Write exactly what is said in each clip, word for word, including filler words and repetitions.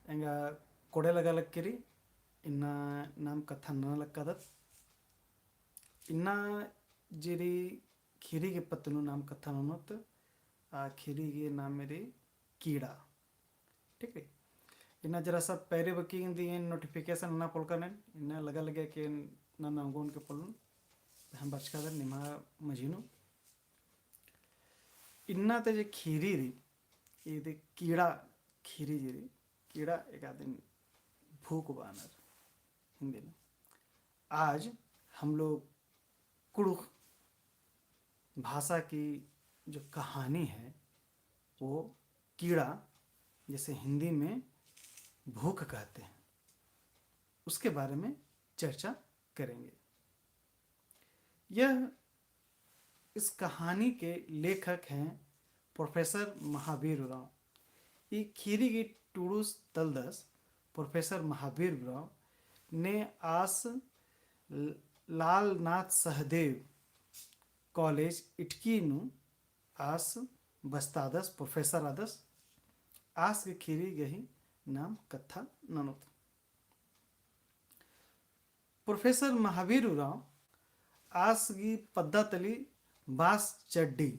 एंगा कोड़े लगा लक्की रई, इन्ना नाम कत्था नना लक्कादत। इन्ना जे रई खीरी गे पत्त नू नाम कत्था ननोत, आ खीरी गे नामे रई कीड़ा। ठीक रई। इन्ना जरा सा पैरे बकी इन्दी एन notification नना पोल्लकन एन, इन्ना लगा लगे कि नना ओंगोन के पोल्लोन, हम बरचकादर निम्हा मझी नू। इन्ना ते जे खीरी रई, इदे कीड़ा, खीरी जे रई, कीड़ा एकादिन भूख बानर हिन्दी नू। आज हम लोग कुँड़ुख़ भाषा की जो कहानी है, वो कीड़ा, जैसे हिंदी में भूख कहते हैं, उसके बारे में चर्चा करेंगे। यह, इस कहानी के लेखक हैं प्रोफेसर महावीर उराँव। ई खीरी गही टूड़ुस तलदस प्रोफेसर महावीर उराँव ने आस ल-, लालनाथ सहदेव कॉलेज इटकी नू आस बस्तादस, प्रोफेसर आदस। आस गे खीरी गही नाम कत्था ननोत। प्रोफेसर महावीर उराँव आस गही पद्दा तली बाँस चड्डी,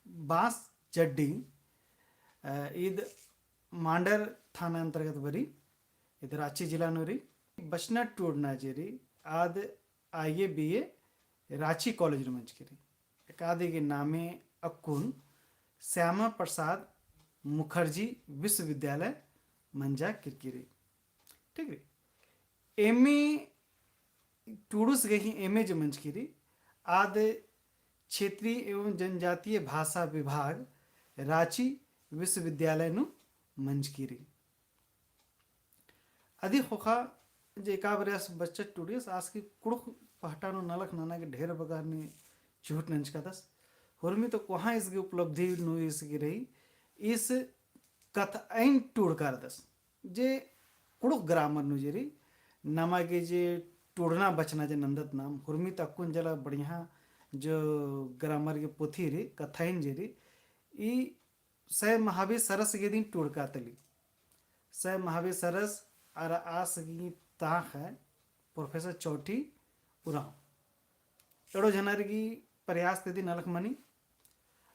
बाँस चड्डी, अ, ईद मांडर थाना अंतर्गत बरई, ईद राँची जिला नू रई। बचना टूड़ना जे रई, आद आईए बीए राँची कॉलेज नू मंजकी रई। एकादे गही नामे अक्कुन श्यामा प्रसाद मुखर्जी विश्वविद्यालय मंजा केरकी रई। ठीक रई। एमए टूड़ुस गही एमए जे मंजकी रई, आद क्षेत्रीय एवं जनजातीय भाषा विभाग राँची विश्वविद्यालय नू मंजकी रई। अदी ख़ोख़ा जे एका बारी आस बचत टूड़ियस, आस गही कुँड़ुख़ पहटा नू नलख नना गे ढेर बग्गे नी चुहुट नंजकादस। हुरमी तो कोहाँ ईस गही उपलब्धि नू ईस गही रई, ईस कत्थअइन टूड़कारदस। जे कुँड़ुख़ grammar नू जे रई, नमा गे जे टूड़ना बचना जे नन्दत नाम, हुरमी तो अक्कुन जला बढ़िया जो grammar गही पोथी रई, कत्थअइन जे रई, ई सै महावीर सरस गही दिम टूड़का तली। सै महावीर सरस अरा आस गही ताख़ है प्रोफेसर चौटी उराँव। एड़ो झनर गही प्रयास ती दिम नलख मनी।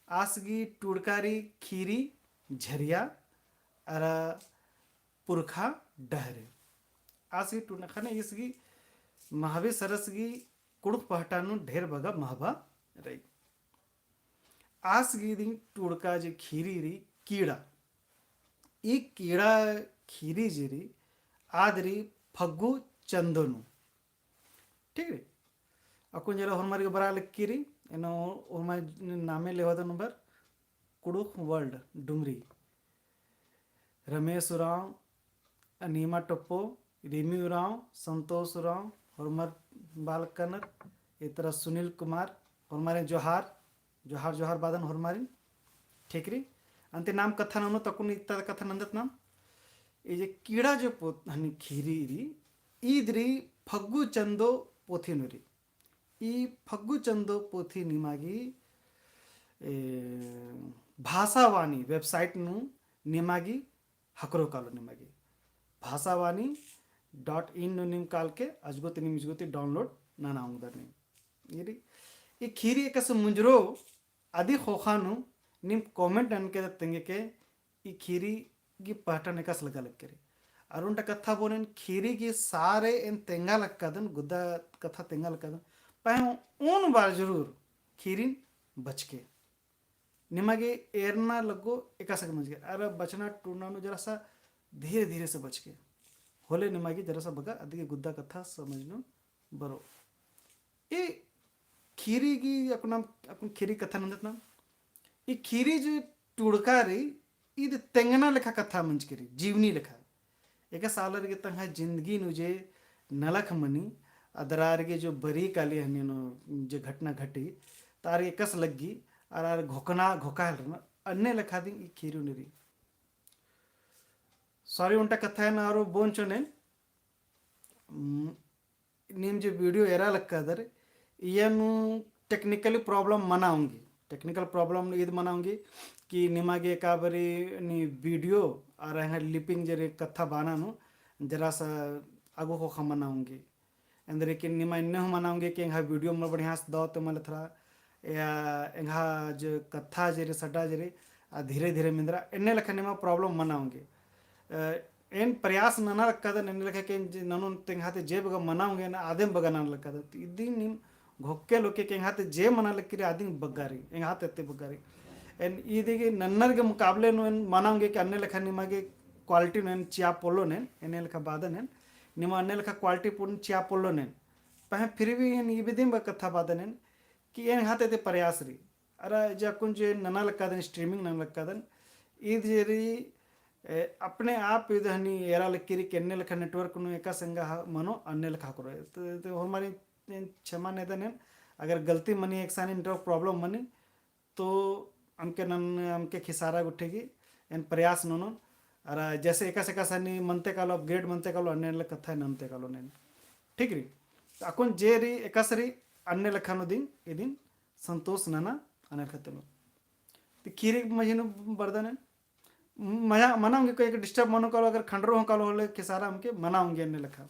आस गही टूड़का रई खीरी झरिया अरा पुरखा डहरे। आस गही टूड़ना ख़ने ईस गही महावीर सरस गही कुँड़ुख़ पहटा नू ढेर बग्गे महबा रई। आस गही दिम टूड़का जे खीरी रई कीड़ा। ई कीड़ा खीरी जे रई, आद रई फग्गु चंदो नू। ठीक रई? अक्कुन जला होरमर गे बरआ लक्की रई, एन्ने होरमर नामे लेवादन नम्बर, कुँड़ुख़ World डुमरी। रमेश उराँव, अनीमा टोप्पो, रिमी उराँव, संतोष उराँव, होरमर बआ लक्कनर, ई तरा सुनील कुमार, होरमारिन जोहार, जोहार, जोहार बअदन होरमारिन, ठीक रई। अन्ते नाम कत्था ननोत अक्कुन इत्ता कत्था नन्दत नाम। ई जे कीड़ा जो पोत-, हनी खीरी रई, ईद रई फग्गु चंदो पोथी नू रई। ई फग्गु चंदो पोथी निमा गे, ए, भाषावाणी website नू निमा गे ख़क्खरो कालो निमा गे। भाषावाणी dot in नू नीम काल के अजगो ती नीम इजगो ती download नना ओंगदर नीम। ई रई, ई खीरी एकासे मुंजरो अदी ख़ोख़ा नू नीम comment ननके तेंगके ई खीरी गही पहटन एकासे लग्गा लक्की रई। अरा ओन्टा कत्था बओन एन खीरी गही सारे एन तेंगा लक्कादन, गुद्दा कत्था तेंगा लक्कादन। पहें ओन बार जरूर खीरिन बचके। निमा गे एरना लग्गो एकासे गे मंजके। अरा बचना टूड़ना नू जरा सा धीरे धीरे से बचके। होले निमा गे जरा सा बग्गे अदी गही गुद्दा कत्था समझ नू बरओ। ई खीरी गही अक्कुन नाम, अक्कुन खीरी कत्था नन्दत नाम। ई खीरी जे टूड़का रई, ईद तेंगना लेखा कत्था मंजकी रई, जीवनी लेखा। एकासे आलर गे तंग्है जिंदगी नू जे नलख मनी, अदरा आर गे जो बरई काली हनी नू जे घटना घटी, ता आर गे एकासे लग्गी, अरा आर घोखना, घोखा हेलरनर, अन्ने लेखा दिम ई खीरी नू रई। Sorry, ओन्टा कत्था एन आरो बओन चिओन एन। उम, नीम जे video एरा लक्कादर, इय्या नू technically problem मना ओंगी। Technical problem ईद मना ओंगी कि निमा गे एका बारी नी video अरा एंग्है लिपिंग जे रे कत्था बाना नू जरा सा आगो ख़ोख़ा मना ओंगी। एन्देर कि निमा एन्ने हूँ मना ओंगी कि एंग्है video मल बढ़िया से दव ते मल थरा या एंग्है जे कत्था जे रे सड्डा जे रे आ धीरे धीरे मेंदरा एन्ने लेखा निमा problem मना ओंगी। अ, एन प्रयास नना लक्कादन, एन्ने लेखा के जे ननोन ते एंग्है ते जे बग्गे मना ओंगे ना, आदिम बग्गे नना लक्कादन। तो इदिन नीम घोक्के लोके के एंग्है ते जे मना लक्की रे, आदिम बग्गे रई, एंग्है ते ते बग्गे रई। एन इदी गे नन्नर गे मुकाबले नू एन मना ओंगे कि अन्ने लेखा निमा गे quality नू एन चिआ पोल्लोन एन, एन्ने लेखा बादन एन, निमा अन्ने लेखा quality पूर्ण चिआ पोल्लोन एन। पहें फिर भी एन इबदिम बग्गे कत्था बादन एन, कि एंग्है ते ते प्रयास रई। अरा जे अक्कुन जे नना लक्कादन, streaming नना लक्कादन, ईद जे रई, ए, अपने आप ईद हनी एरा लक्की रई कि एन्ने लेखा network नू एकासे एंगा ह-, मनो अन्ने लेखा करो। तो, तो होरमारिन क्षमा नेदन एन, अगर गलती मनी एकसानी network problem मनी, तो अमके नन, अमके खिसारा गुट्ठी गे, एन प्रयास ननोन, अरा जैसे एकासे एकासे हनी मनते कालो, upgrade मनते कालो, अन्ने लेखा कत्था ननते कालोन एन। ठीक रई? तो अक्कुन जे रई, एकासे रई, अन्ने लेखा नू दिम, इदिन संतोष नना अन्ने लेखा तेनो। तो खीरी मझी नू बरदन एन। मजा, मना ओंगे कोई एक disturb मनो कालो, अगर खंडरो हूँ कालो होले खिसारा अमके मना ओंगे अन्ने लेखा।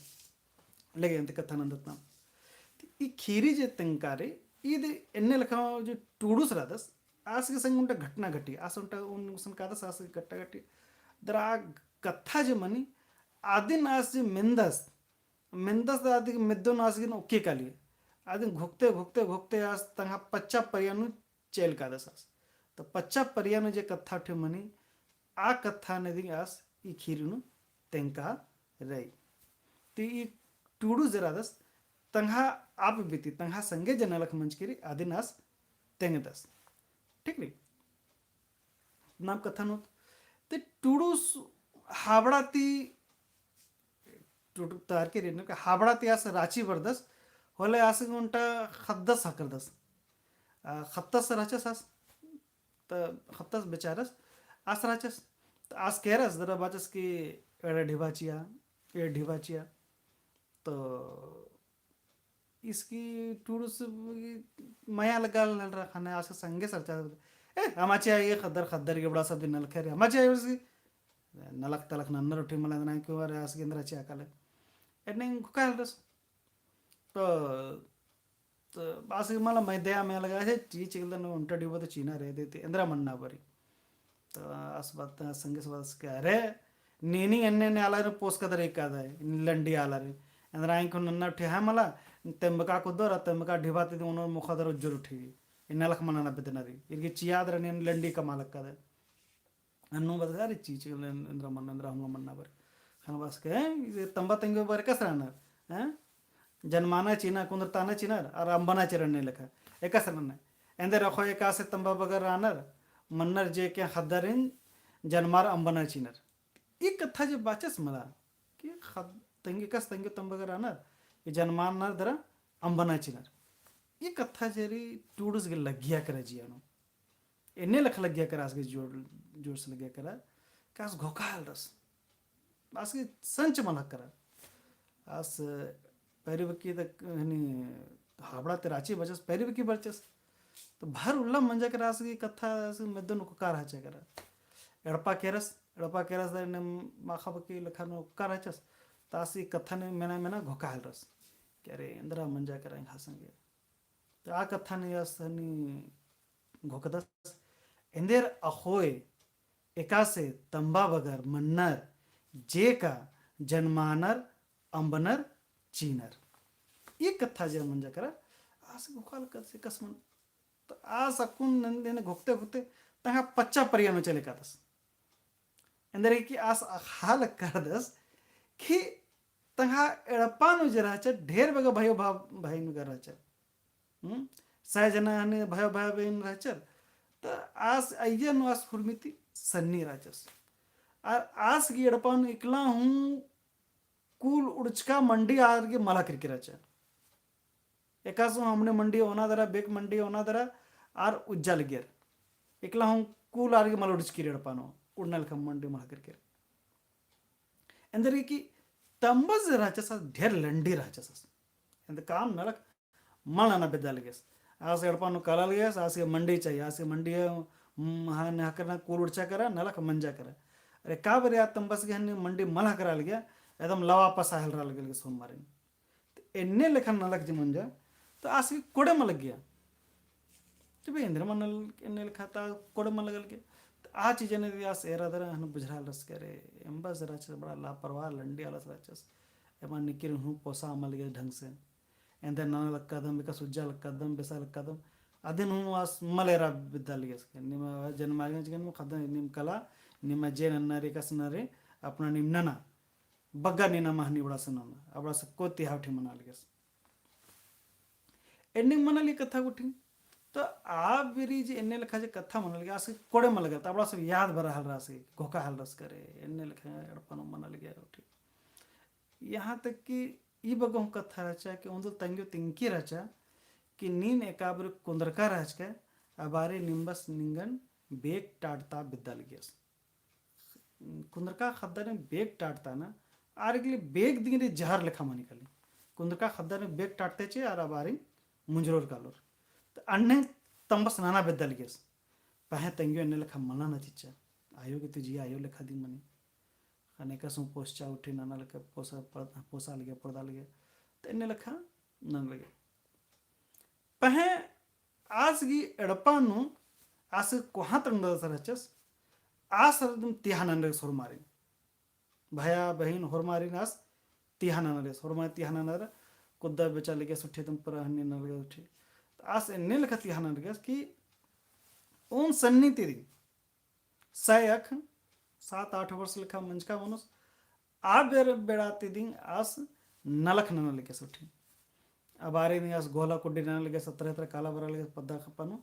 लेगे अन्ते कत्था नन्दत नाम। तो ई खीरी जे तेंगका रई, ईद एन्ने लेखा जो टूड़ुस रअदस, आस गे संग ओन्टा घटना घटी, आस ओन्टा उन गुसन कादस आस गे घटना घटी। दरा आ कत्था जे मनी, आदिन आस जे मेन्दस, मेन्दस दा आदि मेद्दो नू आस गे ओक्की काली। आदिन घोखते, घोखते, घोखते आस तंग्है पच्चा परिया नू चेल कादस आस। तो पच्चा परिया नू जे कत्था उठे मनी, आ कत्था नू दिम आस ई खीरी नू तेंगका रई। तो ई टूड़ुस जे रअदस, तंग्है आप बीती, तंग्है संगे जे नलख मंजकी रई, आदिन आस तेंगदस। ठीक रई? नाम कत्था नू ते टूड़ुस हाबड़ा ती टूड़ुस तार के रेन के हाबड़ा ती आस राँची बरदस, होले आस ओन्टा ख़द्दस हकरदस। आ, ख़त्तस रहचस आस, त ख़त्तस बेचारस, आस रहचस। त आस केरस, दरा बाचस कि एड़ा ढिबा चिआ, एड़ा ढिबा चिआ। तो इसकी टूड़ुस मया लग्गा लहलरा ख़ने आस संगे सरचा, "ए, अमा चिआ ये ख़द्दर, ख़द्दर गे बड़ा सब दिन नलखे रे, अमा चिआ ये उसकी नलख तलख नन्नर उठी मला दना क्यों अरे आस गे एन्दरा चिआ काले।" एन्ने घोखा हेलरस। तो, तो आस गे मला मया दया मया लग्गा, "हे, ची चिकल दन ओन्टा डिबो तो चीना रे देते, एन्दरा मन्ना बरी।" तो आस बात, संगे से बात के, "अरे, नीनी एन्ने एन्ने आलारिन पोसकदर एकादय, लंडी आलारिन। एन्दरा आइन को नन्ना उठी है मला, तेम्बका कुद्दोर, तेम्बका ढिबा ती ओनोर मुखा दर उज्जोर उठी। इन्ना लख मना ना बेदना रई। इरगे चिआ दर नीन लंडी कमा लक्कादय।" अन्नु बदगा रे चीज एन्दरा मन्ना, एन्दरा हमला मन्ना बरी। ख़ने बाचस के, हैं? ये तम्बा तेंगो बरी एकासे रअनर, हैं? जनमाना चिअनर, कुन्दरताना चिअनर, अरा अम्बना चिअनर एन्ने लेखा। एकासे रअनर। एन्देर अख़ोय एकासे तम्बा बगर रअनर, मन्नर जे के ख़द्दारिन जनमार अम्बना चिअनर। ई कत्था जे बाचस मला, कि ख़द्द-, तेंगे एकासे तेंगे तम्बा बगर रअनर, कि जनमानर दरा अम्बना चिअनर। ई कत्था जे रई टूड़ुस गे लग्गिया केरा जिया नू। एन्ने लेखा लग्गिया केरा आस गे जोर, जोर से लग्गिया केरा, कि आस घोखा हेलरस। आस गे संच मल हकरा। आस पैरी बकी तक हनी हाबड़ा ती राँची बरचस, पैरी बकी बरचस। तो भर उल्ला मंजा केरा आस गे कत्था आस गे मेद्दो नू ओक्का रहचा केरा। एड़पा केरस, एड़पा केरस दा एन्ने माखा बकी लेखा नू ओक्का रहचस। तो आस गे कत्था नू मेना मेना घोखा हेलरस। कि अरे एन्दरा मंजा केरा एंग्है संगे। तो आ कत्था नू आस हनी घोखदस। एन्देर अख़ोय एकासे तम्बा बगर मन्नर जे का जनमानर अम्बनर चिअनर। ई कत्था जे मंजा केरा, आस घोखा लक्कदस एकासे मन। तो आस अक्कुन नन-, नन घोखते घोखते तंग्है पच्चा परिया नू चले कादस। एन्देर कि आस अख़ा लक्कदस कि तंग्है एड़पा नू जे रहचर, ढेर बग्गे भाई भा-, भाई नू गर रहचर। हम्म? सय जना हने भाई, भाई बहिन रहचर। त आस अइय्या नू आस हुरमी ती सन्नी रहचस। अरा आस गे एड़पा नू इकला हूँ कुल उड़चका मंडी आर गे मला केरकी रहचा। एकासे हूँ हमने मंडी ओना दरा, बेक मंडी ओना दरा, आर उज्जा लगियर। इकला हूँ कुल आर गे मला उड़चकी रे एड़पा नू, उड़ना लेखा मंडी मला केरकी रे। एन्देर कि तम्बस रहचस, ढेर लंडी रहचस। एन्देर काम नलख मल नना बेद्दा लगियस। आस एड़पा नू काला लगियस, आस गे मंडी चाहिए, आस गे मंडी है, हम्म, हाँ, ने हकरना कूल उड़चा केरा, नलख मंजा केरा। अरे, का बरे आ तम्बस गे हन्नी मंडी मल हकरा लगिया, एकदम लवा पसा हेलरा लगे लगे सोन मारिन। तो एन्ने लेखा नलख जे मंजा, तो आस गे कोड़े मल लगिया। तो बे, एन्देर मनल एन्ने लेखा ता कोड़े मल लगे लगे। तो आ चीजन आस एरा दरा हन बुझरा लस करे, एम्बस रहचस बड़ा लापरवाह लंडी आलस रहचस। एमा निकिर हूँ पोसा मल लगे ढंग से। एन्देर नना लक्कादम, बेका सुज्जा लक्कादम, बेसा लक्कादम। अदिन हूँ आस मल एरा बेद्दा लगियस के। निमा जन्मारिन चिकन में खद्दा निम कला, निमा जे नन्ना रे कस नरे, अपना निम नना। बग्गा नीना महनी बड़ा से नना। अबड़ा से को तिहा उठी मना लगियस। एन्ने मना लगी कत्था गुट्ठी। तो आ बिरी जे एन्ने लेखा जे कत्था मना लगी, आस गे कोड़े मल लगे, तो अबड़ा सब याद बरा हल रहा से, घोखा हल रस करे, एन्ने लेखा एड़पा नू मना लगी गुट्ठी। यहाँ तक कि ई बग्गे हूँ कत्था रहचा कि ओन्दुल तंग्यो तिंकी रहचा कि नीन एका बारी कुन्दरका रहचका, अबारी निम्बस निंगन बेग टाटता बेद्दा लगियस। कुन्दरका खद्दर बेग टाटता ना, आर इगले बेग दिंगरे जहर लेखा मनी काली। कुन्दरका खद्दर बेग टाटते चे आर अबारी मुंजरोर कालोर। तो अन्ने तम्बस नना बेद्दा लगियस। पहें तंग्यो एन्ने लेखा मल नना चिच्चा। आयो गे तो जिया आयो लेखा दिम मनी। ख़ने एकासे हूँ पोसचा उठी नना लगे, पोसा, पोसा लगे, पोड़दा लगे। तो एन्ने लेखा नना लगे। पहें आस गही एड़पा नू आस कोहाँ तंगदस रहचस, आस एकदम तिहा ननर होरमारिन। भया, बहिन, होरमारिन आस तिहा ननर, होरमारिन तिहा ननर, कुद्दा बेचा लगियस उठी एकदम पूरा हन्नी नना लगियस उठी। तो आस एन्ने लेखा तिहा ननर कि ओन सन्नी ती दिम सय अख, सात आठ वर्ष लेखा मंजका मनुस, आ बेर बेड़ा ती दिम आस नलख नना लगियस उठी। अबारी दिम आस गोहला कुड्डी नना लगियस, अतरा अतरा काला बरा लगियस, पद्दा खप्पा नू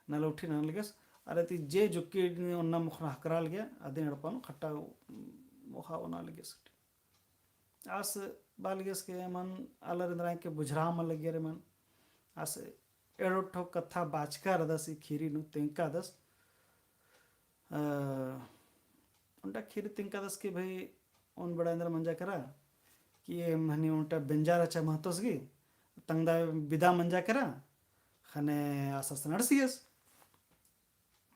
नलख उठी नना लगियस। अरे ती जे जुक्की ओन्ना मोख़ना हकरा लगिया, अदिन एड़पा नू खट्टा मोख़ा ओना लगियस उठी। आस बआ लगियस के एमन आलर एन्दरा के बुझरा मल लगियर एमन। आस एड़ो ठो कत्था बाचका रअदस ई खीरी नू तेंगकादस। अ, ओन्टा खीरी तेंगकादस कि भई ओन बेड़ा एन्दरा मंजा केरा कि एम हनी ओन्टा बेंजा रहचा महतोस गही तंगदा बिदा मंजा केरा ख़ने आस आस नड़सियस।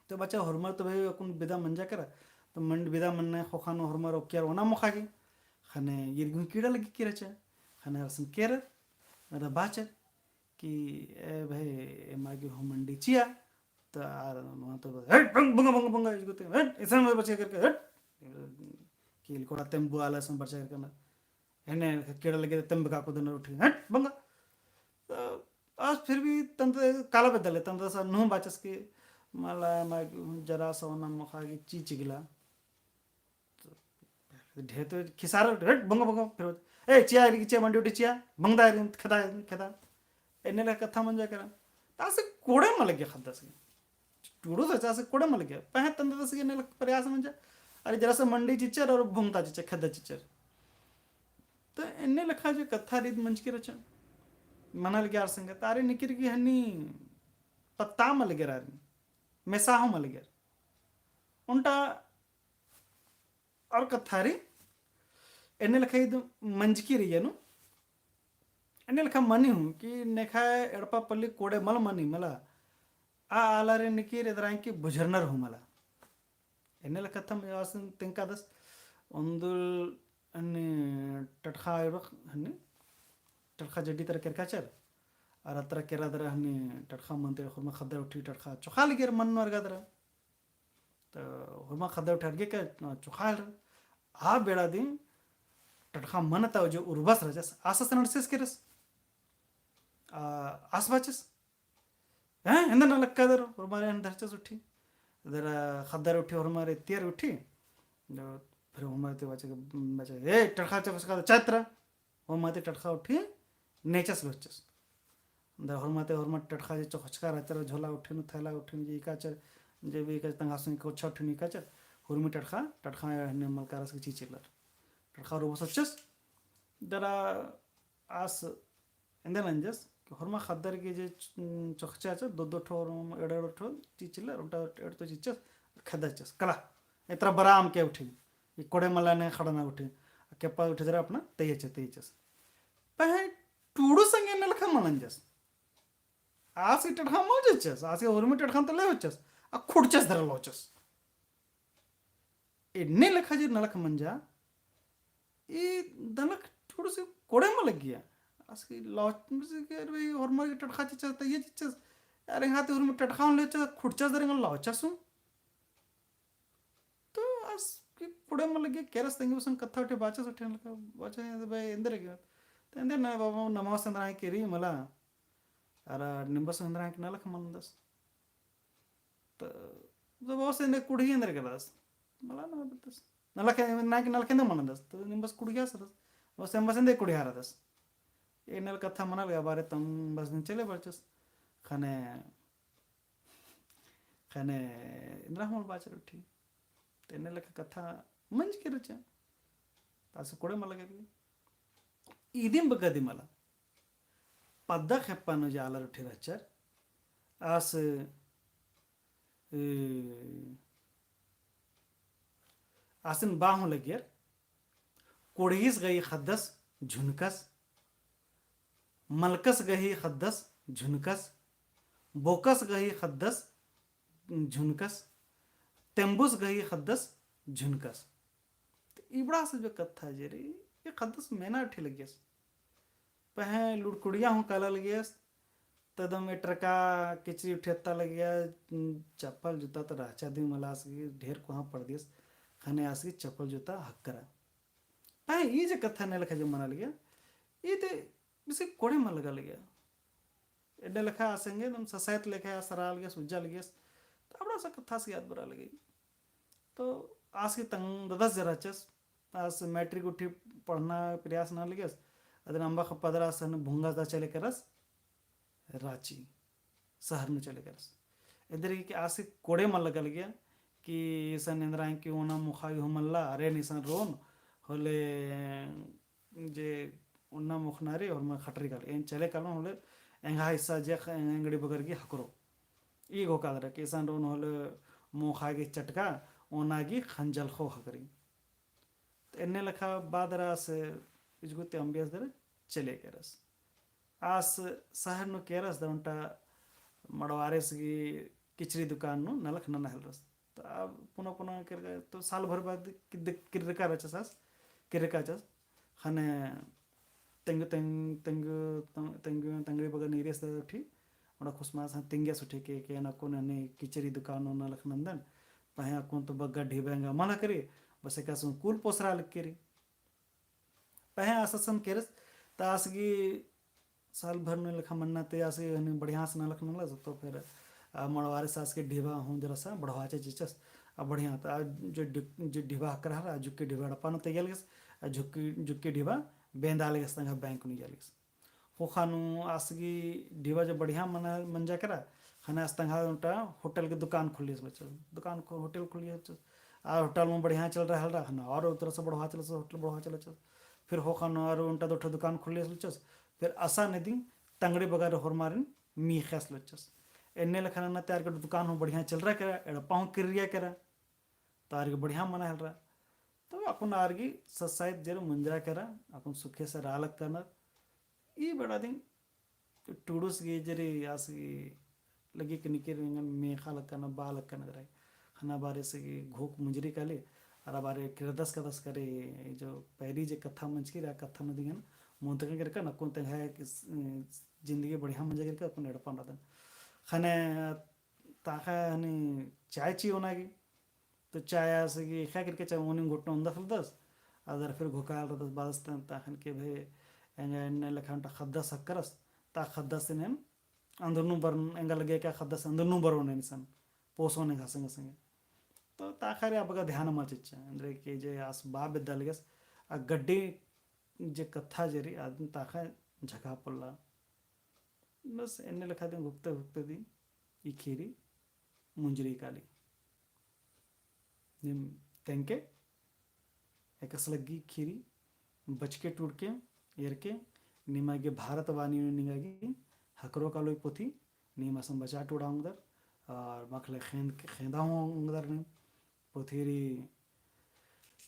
तो बाचा होरमर तो भई अक्कुन बिदा मंजा केरा। तो मंड बिदा मन्ने ख़ोख़ा नू होरमर ओक्कियर ओना मोख़ा गही। ख़ने ईर गही कीड़ा लगी केरा चा। ख़ने अरसन केरर, नदा बाचर कि ए भई, एमा गही हूँ मंडी चिआ। तो आर नू तो बस, "हट, बंग, बंग, बंग, बंग," इजगो ते, "हट, इसन में बचे करके, हट।" कील कोड़ा तेम बुआला सन बचा करके ना। एन्ने कीड़ा लगे तेम बका को देना उठी, "हट, बंग।" तो आस फिर भी तंत काला बेद्दले, तंत सा नू बाचस कि मला मा जरा सा ओना मोख़ा गही ची चिगला। ढेर तो खिसार, "हट, बंग, बंग," फिर, "ए, चिआ, इरी चिआ, मंडी उठी चिआ, बंगदा, इरी खेदा, खेदा।" एन्ने लेखा कत्था मंजा केरा। तो आस गे कोड़े मल लगिया खद्दस गही। टूड़ोस रहचा, आस गे कोड़े मल लगिया। पहें तंददस गही एन्ने लेखा प्रयास मंजा। अरे जरा सा मंडी चिच्चर और भुंगता चिच्चर, खेद्दा चिच्चर। तो एन्ने लेखा जे कत्था रीत मंजकी रहचा। मना लगिया आर संगे, तो आर निकिर गही हनी पत्ता मल लगियर आर। मेसाहो मल लगियर। ओन्टा और कत्था री, एन्ने लेखा ईद मंजकी रई नू, एन्ने लेखा मनी हूँ कि नेखा एड़पा पल्ली कोड़े मल मनी मला, आ आलारिन निकिर एन्दरा की बुझरनर हूँ मला। एन्ने लेखा तम आस तेंगकादस, ओन्दुल हनी टटख़ा आयोड़क हनी, टटख़ा जड्डी तरा केरकाचर, और अतरा केरा दरा हनी टटख़ा मनते होरमा ख़द्दर उठी टटख़ा चोख़ा लगियर मन नू अरगा दरा। तो होरमा ख़द्दर उठी अरगे का चोख़ा हेलरर। आ बेड़ा दिम टटख़ा मनता जो उर्बस रहचस, आस आस नड़सियस केरस। आ, आस बाचस। हैं, एन्देर नलख कादर, होरमारे एन धरचस उठी। दरा ख़द्दर उठी, होरमारे तियर उठी। जो फिर होरमारे ते बाचे, बाचे, "ए, टटख़ा चोख़चका चात्रा।" होरमा ती टटख़ा उठी नेचस लोचस। दरा होरमा ती होरमा टटख़ा जे चोख़चका रहचर, झोला उठी नू, थैला उठी नू, जे इकाचर, जे भी इकाचर, तंग्है आस नू कोछा उठी नू इकाचर, होरमी टटख़ा, टटख़ा हन्ने मलकारस की चिचिलर। टटख़ा उर्बस लोचस। दरा आस एन्देर नंजस कि होरमा ख़द्दर गे जे च-, चोख़चा चा, दो दो ठो होरमा एड़ो एड़ो ठो चिचिलर, ओन्टा एड़तो चिचस, खेद्दा चिचस, कला, एतरा बराम के उठी, ई कोड़े मला ने खड़ना उठी, केप्पा उठी दरा अपना तैयचस, तैयचस। पहें टूड़ो संगे एन्ने लेखा मल नंजस। आस की टटखा मल जचस, आस की उर्मी टटखा तले होचस, आ खुटचस धरल होचस। एन्ने लेखा जे नलख मंजा, ई नलख थोड़ा से कोड़े मल लगिया। आस की लौच, से के, अरे भाई, होरमर की टटखा चिच्चस, त ये चिच्चस। अरे, हाँ, ते होरमर टटखा होले चिच्चस, खुटचस दरे एंगन लौचस हूँ। तो आस की कोड़े मल लगिया, केरस तेंगे बसन कत्था उठे बाचस उठे नलख, बाचस, भाई, एन्देर लगिया। तो एन्देर ना बाबा, नमाज एन्देर आए केरी मला, अरा निम्बस एन्देर आए के नलख मनदस। तो जब ओसे ने कुड़ही एन्देर केरदस, मला ना बतस। नलख, ना कि नलख एन्देर मनदस, तो निम्बस कुड़ही आसदस। ओसे निम्बस एन्देर कुड़ही आरदस। एन्ने कत्था मना लगा बारे तम बस दिन चले बरचस। खने, खने एन्देर हमर बाचर उठी। तो एन्ने लेखा कत्था मंजकी रहचा। तो आस कोड़े मल लगे। इदिम बग्गे दिम मला। पद्दा खेप्पा नू जे आलर उठी रहचर। आस, ए, आसिन बआ हूँ लगियर। कोड़हीस गही ख़द्दस झुनकस, मलकस गही ख़द्दस झुनकस, बोकस गही ख़द्दस झुनकस, तेम्बुस गही ख़द्दस झुनकस। तो इबड़ा से जो कत्था जे रई, ये ख़द्दस मेना उठी लगियस। पहें लुड़कुड़िया हूँ काला लगियस, तदम एटरका किचरी उठेत्ता लगिया, चप्पल जूता तो रहचा दिम मला आस गही ढेर कोहाँ पड़दियस, खने आस गही चप्पल जूता हक्करा। पहें ई जे कत्था एन्ने लेखा जे मना लगिया, ई ते बेसी कोड़े मल लगा लगिया। एन्ने लेखा आस एंगे एकदम ससायत लेखा आस रआ लगियस, उज्जा लगियस, तो अबड़ा सा कत्था आस गही याद बरआ लगी। तो आस गही तंग ददस जे रहचस, आस मैट्रिक उठी पढ़ना प्रयास नना लगियस, अदिन अम्बा ख़ेप्पा दरा आस हने भुंगस दा चले केरस राँची, शहर नू चले केरस। एन्देरगे कि आस गही कोड़े मल लगा लगिया कि इसन एन्देर आए कि ओना मोख़ा गही हूँ मल्ला, अरे निसन रोन होले जे ओना मोख़ना रई होरमर खटरी काली, एन चले कालोन होले एंग्है हिस्सा जे ख-, एंगड़ी बगर गही हकरो। ई घोखा दरा कि इसन रोन होले मोख़ा गही चटका, ओना गही ख़ंजलख़ो हकरी। तो एन्ने लेखा बआ दरा आस इजगुती अम्बियस दरा चले केरस। आस शहर नू केरस दा ओन्टा मड़वारेस गही किचरी दुकान नू नलख नना हेलरस। तो अब पुना पुना केरका, तो साल भर बाद किद्द किर्रका रहचस आस, किर्रका रहचस। खने तेंगु, तेंग-, तेंगु, तेंगु, तेंगड़ी बगर नू ईरियस दा उठी, ओड़ा खुसमास हाँ तेंगियस उठी के, के अक्कुन हने किचरी दुकान नू नलख नन्दन, पहें अक्कुन तो बग्गे ढिबा एंगा मल हकरी, बस एकासे कुल पोसरा लक्की रई। पहें आस असन केरस, त आस गही साल भर नू लेखा मन्ना ते आस गही हने बढ़िया से नलख ननलस, तो फिर, आ, मड़वारेस आस गही ढिबा हूँ जरा सा बढ़वाचा चिच्चस, आ, बढ़िया, त आ जो डि-, जो ढिबा हकरा हरा, आ जुक्की ढिबा एड़पा नू तैयार लगियस, आ जुक्की, जुक्की ढिबा बेंदा लगियस तंग्है बैंक नू इया लगियस। ख़ोख़ा नू आस गही ढिबा जो बढ़िया मना, मंजा केरा, खने आस तंग्है ओन्टा होटल गही दुकान खोलियस लच्चस। दुकान खो-, होटल खोलियस लच्चस। आ होटल में बढ़िया चलरआ हेलरा, खने और उतरा से बढ़वा चलस, होटल बढ़वा चलस। फिर ख़ोख़ा नू और ओन्टा दो ठो दुकान खोलियस लच्चस। फिर असन इदिन तंगड़ी बगर होरमारिन मीख़स लच्चस। एन्ने लेखा नन्ना ते आर गही दुकान हूँ बढ़िया चलरआ केरा, एड़पा हूँ किर्रिया केरा। तो आर गही बढ़िया मना हेलरा। तो अक्कुन आर गही ससाइत जे रई मुंजरा केरा, अक्कुन सुखे से रआ लक्कनर। ई बेड़ा दिम टुड़ुस गही जे रई आस गही लगी कि निकिर एंगन मेख़ा लक्कनर, बआ लक्कनर दरा। खना बारेस गही घोख मुंजरी काली, अरा बारे किर्रदस कादस करे, जो पैरी जे कत्था मंजकी रई, आ कत्था नू दिम एंगन मोंतका केरकन, अक्कुन तंग्है जिंदगी बढ़िया मंजा केरकन, अक्कुन एड़पन रअदन। खने ताख़ा हनी चाय चिओना गे, तो चाय आस गही एका केरके चाय ओनिम घुट्टा ओन्दस लदस, अदर फिर घोखाल रअदस बादस तन ताख़न के भे एंगा एन्ने लेखा ओन्टा ख़द्दस हक्करस, ता ख़द्दस एन अंदर नू बरओन, एंगा लगे का ख़द्दस अंदर नू बरओन एन इसन, पोसओन एंगा संगे संगे। तो ताख़ा रई अबगा ध्यान मल चिच्चा, एन्देरगे जे आस बआ बेद्दा लगियस, आ गड्डी जे कत्था जे रई, अदिन ताख़ा झका पोल्ला। बस एन्ने लेखा दिम घुखते घुखते दिम ई खीरी मुंजरी काली। नीम तेंगके, एकासे लग्गी खीरी बचके टूड़के, एरके, निमा गे भारत वाणी नू निंगा गे हकरो कालो ई पोथी, नीम असन बचा टूड़ा ओंगदर, और मखले खेंद, खेंदा हूँ ओंगदर नीम। पोथी रई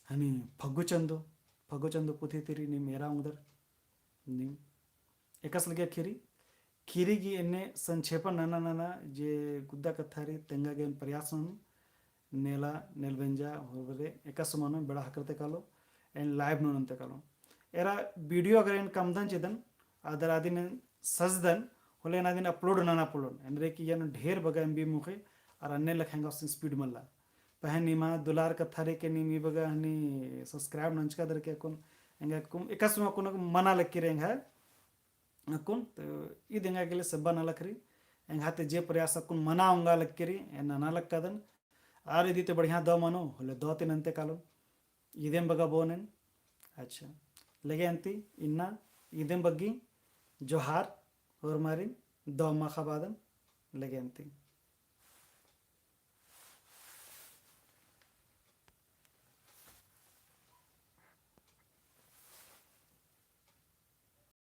हनी फग्गु चंदो, फग्गु चंदो पोथी ती रई नीम एरा ओंगदर। नीम एकासे लग्गिया खीरी ख़ीरी गही एन्ने संक्षेपन नना नना जे गुद्दा कत्था रई तेंगा गे एन प्रयास ननोन। नेला नेलबेंजा होरमर एकासे मनो बेड़ा ख़क्खरते कालो, एन live नू नन्ते कालो। एरा video अगर एन कमदन चिदन, अदर अदिन एन सजदन, होले एन अदिन upload नना पोल्लोन। एन्देरगे कि एन ढेर बग्गे MB मुख़े, अरा अन्ने लेखा एंगा ओसन speed मल्ला। पहें निमा दुलार कत्था रई के नीम ई बग्गे हनी subscribe नंजकादर के अक्कुन, एंगा अक्कुन, एकासे अक्कुन मना लगी रई एंगा, अक्कुन, तो ईद एंगा गे ले सेब्बा नलख रई, एंगा ती जे प्रयास अक्कुन मना ओंगा लगी रई, एन नना लक्कादन। आर इदी ती बढ़िया दव मनो, होले दव ती नन्ते कालोन। इदिम बग्गे बओन एन। अच्छा। लगे अन्ती, इन्ना, इदिम बग्गे, जोहार, होरमारिन, दव माख़ा बअदन, लगे अन्ती।